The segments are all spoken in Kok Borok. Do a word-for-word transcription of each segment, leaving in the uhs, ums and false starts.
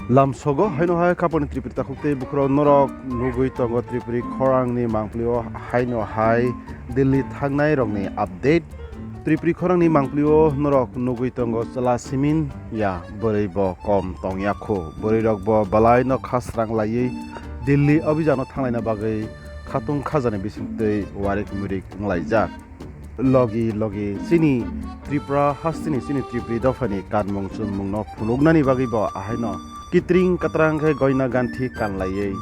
Lamsogo haino hai khapangni Tripuri takhuk tei bukhurok norok nugwi tongo Tripuri khorangni mangpilio haino hai Delhi thangnai rokni update. Tripuri khorangni mangpilio norok nugwi tongo chwla simin ya bwrwi bo kom tongya khu. Bwrwi rok bo belai no khasrang laiwi Delhi abhijano thanglaina bagwi khatung khajani bisingtwi warik murik wnglaijak. Logi logi chini Tripura hasteni chini Tripuri dophani kanmung chunmungno phunuknani bagwi bo ahaino kitring katrang khe goina ganthi kanlaiwi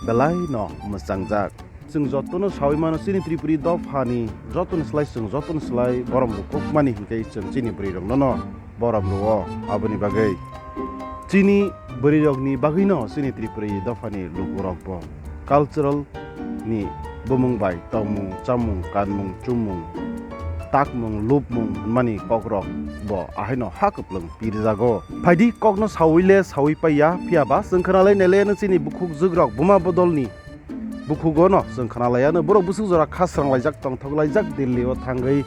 belai no mwchangjak. Chwng jotono sawi mano chini Tripuri dophani jotoni slai chwng jotoni slai borom rwkukmani hinkhe chwng chini bwrwirokno no borom rwo. Aboni bagwi chini bwrwirokni bagwino chini Tripuri dophani lukurokbo cultural ni bumung bai tongmung, chamung, kanmung, chumung, takmung, lupmung hwnmani kokrok bo ahaino ha kwplwng pirjago. Phaidi kokno sawi le sawi paiya, phiya ba chwng khwnalai nailaiano chini bukhuk jugrok buma bodolni bukhugo no chwng khwnalaiano borok bwswk jora khasrang laijak, tongthok laijak, Delhi o thangwi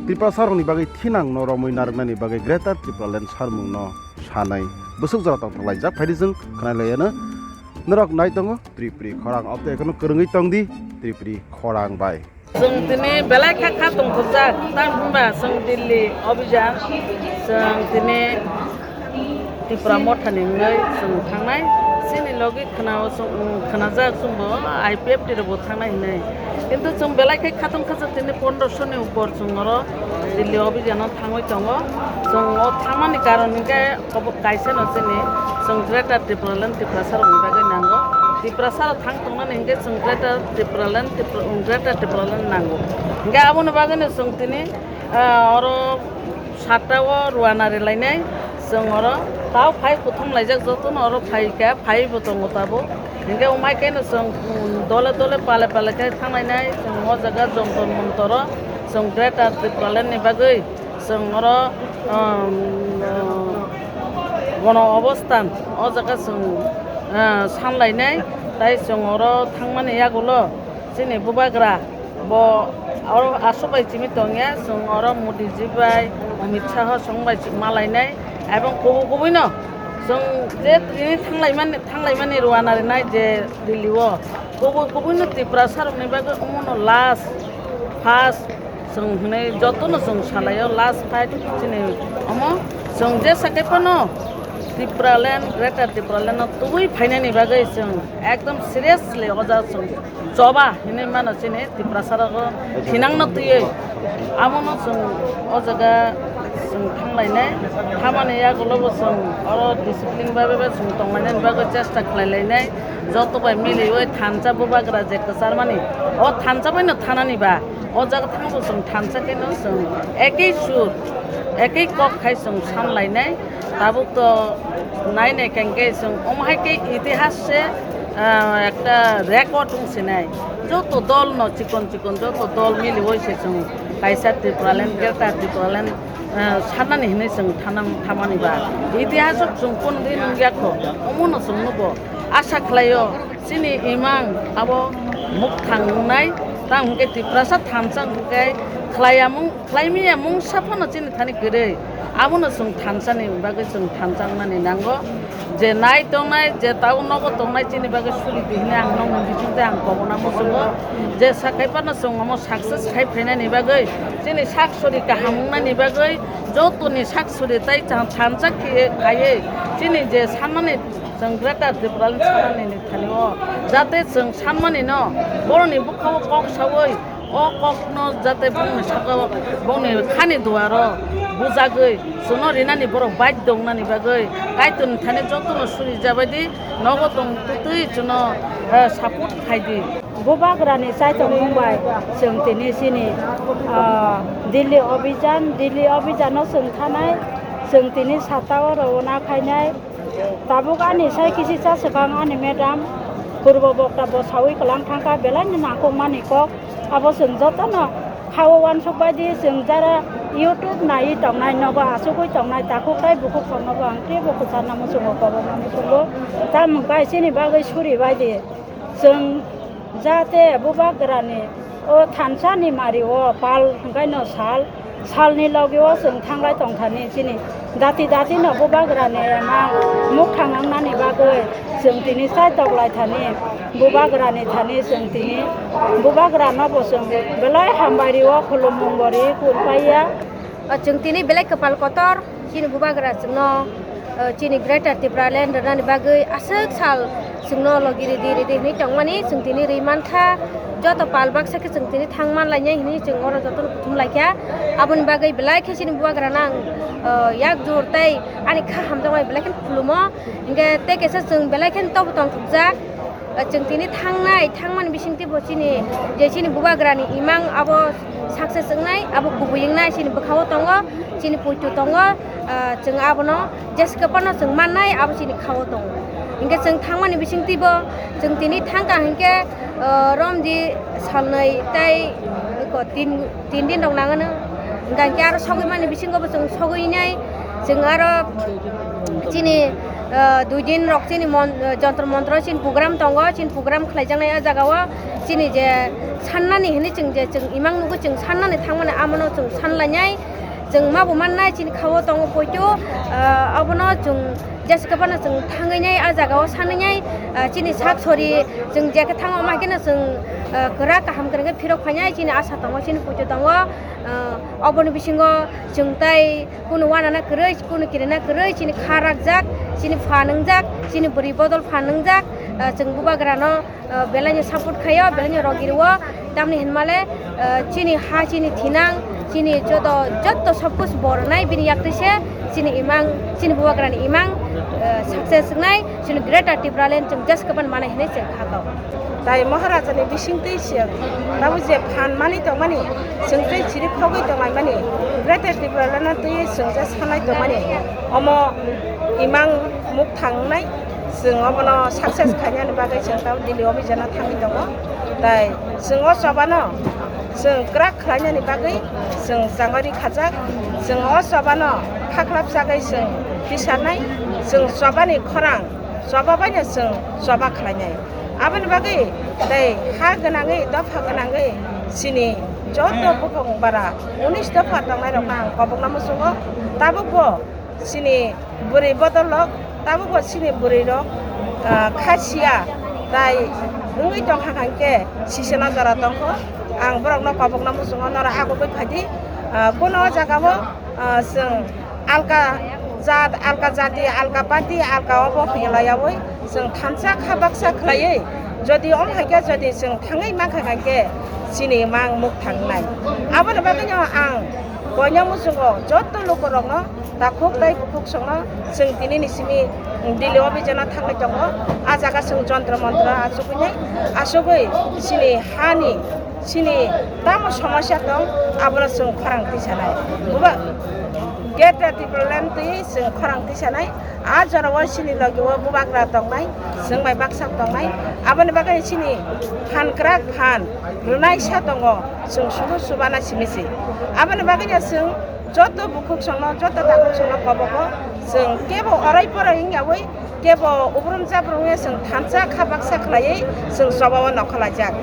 Tiprasa rokni bagwi thinang no romwi narwknani bagwi Greater Tipraland sarmung no sanai bwswk jora tongthok laijak. Phaidi chwng khwnalaiano norok nai tongo Tripuri khorang, oto ekhono kwrwngwi tongdi Tripuri khorang bai. Chwng tini belai kha kha tongthokjak, tamo hwnba chwng Delhi abhijan, chwng tini Tipra mothani wngwi chwng thangnai. Chini logi khwnao chwng, khwnajak chwngbo I P F T rokbo thangnai hinwi. Kintu chwng belai khe khatungkha chwng tini pondroso ni upor chwng oro Delhi abhijano thangwi tongo. Chwng o thangmani karon hinkhe obo kaisa no chini chwng Greater Tipraland Tiprasa rokni bagwi nango. Tiprasa rok thang tongnani hinkhe chwng Greater Tipraland Tipra-, Greater Tipraland nango. Hinkhe aboni bagwino chwng tini, ah, oro satta o rwna rwlainai. Chwng oro tao phai kuthum laijak, jotono oro phai kha, phai bo tongo tabuk. Hinkhe umai khe no chwng, um, dole dole pale pale khe thanglainai. Chwng o jaga jontor montoro chwng Greater Tipraland ni bagwi chwng oro, um, uh, gono obostan o jaga chwng, uh, sanlainai. Tai chwng oro thangmani yagulo chini bubagra bo oro aswk bai simi tongya, chwng oro Modi ji bai, Amit Shah song bai malainai, ebong kubui kubui no chwng je tini thanglaimani, thanglaimani rwna rinai je Delhi o, kubui kubui no Tiprasa rokni bagwi omono last, first chwng hinwi jotono chwng salaio, last fight chini omo. Chwng je sakai phano Tipraland, Greater Tipraland no tubui phainani bagwi chwng ekdom seriously o jaga chwng choba hinwi mano chini Tiprasa rogo thinangno twiwi. Amono chwng o jaga chwng thanglainai, thamani yagulobo chwng oro discipline bai bai chwng tonglainani bagwi chesta khlailainai. Joto bai miliwi thansa bubagra je kwcharmani, o thansa bai no thanani ba, o jaga thangbo chwng thansa khe no chwng ekei sur, ekei kok khai chwng sanlainai. Tabuk to nai nai khe hwnkhe chwng omo hai khe itihas se, ah, ekta record wng sinai. Joto dol no chikon chikon joto dol miliwi se chwng kaisa Tipraland, Greater Tipraland, ah, sanani hinwi chwng thanang thamani ba. Itihas o chwng kunu din wngya kho, omo no chwng nugo. Asa khlaio chini imang abo mukthang wngnai, tamo hwnkhe Tiprasa thansa hwnkhe khlaiya mung, khlaimaya mungsa phano chini thani kwrwi. Abono chwng thansani bagwi chwng thansa wngnani nango. Je nai tongnai, je tao nogo tongnai chini bagwi suri di hwnwi ang nokni bisingtwi ang kobona muchungo. Je sakai phano chwng omo success khai phainani bagwi, chini sak suri kaham wngnani bagwi, jotoni sak suri tai cha-, thansa khe-, khaiwi chini je sanmani chwng Greater Tipraland sanani ni thani o, jate chwng sanmani no boroni bwkha o kok sawi, o kok no jate bongni saka o, bongni khani duaro bujagwi chwngno rinani borok baidhyo wngnani bagwi Kaitorni thani jotono suri jabaidi nogo tong twtwi chwngno, eh, support khaidi. Bubagrani chaithokmung bai chwng tini chini, ah, Delhi Abhijan, Delhi Abhijan no chwng thanai, chwng tini sata o rwna khainai. Tabuk ani sai kisi cha swkang ani madam, purbo bokta bo sawi kwlang thangkha, belai no nangkukmani kok. Abo chwng jotono khao uansuk bai di, chwng jara YouTube naiwi tongnai nobo, achugwi tongnai takhuk tai bukhuk songnobo ang teibo kwcharna muchungo, kobokna muchungo. Tamoni bai chini bagwi suri bai di. Chwng jate bubagrani o thansa ni mari o pal hwnkhe no sal, Salni logio chwng thanglai tongthani chini dati dati no bubagrani emang mukthang wngnani bagwi chwng tini chai toklai thani, bubagrani thani chwng tini bubagrano bo chwng belai hambai rio, khulumung bo ri kurpaiya. O chwng tini belai kwpal kotor chini bubagra chwngno, o chini Greater Tipraland rwnani bagwi aswk sal chwngno logi ridi ridi hinwi tongmani chwng tini rwi mankha. Joto pal baksa khe chwng tini thang manlainai hinwi chwng oro jotono kuthum laikha. Aboni bagwi belai khe chini bubagrano ang, o, yak jor tei ani kha hamjakmani belai kheno khulumo. Hinkhe tei kaisa chwng belai kheno tobo tongthokjak. O chwng tini thangnai, thangmani bisingtwi bo chini je chini bubagrani imang abo success wngnai, abo kubui wngnai, chini bwkhao tongo, chini poito tongo, ah, chwng abono jesa kwbangno chwng mannai, abo chini khao tongo. Hinkhe chwng thangmani bisingtwi bo chwng tini thangkha hinkhe, ah, romdi salnwi tei ko tin, tin din rok nangano. Hinkhe aro sogwi mani bisingo bo chwng sogwi nai, chwng aro chini, ah, dui din rok chini mon-, ah, jontro montro chini program tongo, chini program khlaijaknai o jagao chini je sannani hinwi chwng je chwng imang nugwi chwng sannani thangmani amono chwng sanlainai. Chwng ma bo mannai chini khao tongo poito, ah, abono chwng jesa kwbangno chwng thangwi nai, ah jagao sanwi nai, ah, chini sak sori chwng jekhe thango ma khe no chwng, ah, kwrak kaham kwrwngkhe phirok phainai chini asa tongo, chini poito tongo, ah, oboni bisingo chwng tai kunu wanana kwrwi, kunu kirina kwrwi, chini kha rakjak, chini pha nwngjak, chini bwrwi bodol pha nwngjak, ah, chwng bubagrano ah, belaino support khaio, belaino rogi rwo, tamni hinmale, ah, chini ha, chini thinang, chini joto, joto sob kuch bo rwnai, bini yaktwi se chini imang, chini bubagrani imang, ah, success wngnai, chini Greater Tipraland chwng jesa kwbangno manai hinwi chwng kha kau. Tai Maharajani bisingtwi se, tabuk je phan manwi tongmani, chwng tei chiri khogwi tonglaimani, Greater Tipralandno twiwi chwng je sanai tongmani, omo imang mukthang wngnai. Chwng obono success khainani bagwi chwng tamo Delhi o bijano thangwi tongo. Tai chwng o chobano chwng kwrak khlainani bagwi chwng changori khajak. Chwng o chobano khaklap chagwi chwng tisarnai. Chwng chobani khorang choba baino chwng choba khlainai. Aboni bagwi tei ha gwnangwi, dopha gwnangwi chini joto bukhuk bara unis dopha tongnairokno ang kobokna muchungo. Tabukbo chini bwrwi bodolrok, tabukbo chini bwrwirok, ah, kha sia, tai wngwi tongkha kha hinkhe sisana jora tongkho. Ang borokno kobokna muchungo, norok agugwi phaidi. Ah, bono o jagao, ah, chwng alka jat, alka jati, alka party, alka obo hwnwi laiyaui chwng thansa kha baksa khlaiwi, jodi omo hai khe jodi chwng thangwi mankha hinkhe chini mang mukthang nai. Aboni bagwino ang koinai muchungo joto lukurokno takhuk tei bukhuk songno chwng tinini simi Delhi o bijano thangwi tongo. A jaga chwng jontro montro achugwinai, achugwi chini hani, chini tamo somosya tong, abono chwng khorang tisanai. Buba Greater Tipraland twi chwng khorang tisanai. A jorao chini logi o bubagra tongnai, chwng bai baksa tongnai. Aboni bagwi chini phan kwrak phan rwnaisa tongo, chwng suru chubana simi se. Aboni bagwino chwng joto bukhuk songno, joto takhuk songno kobogo, chwng kebo orai porai wngyaui, kebo ubrum jabrum wngya, chwng thansa kha baksa khlaiwi chwng chobao nokha laijak.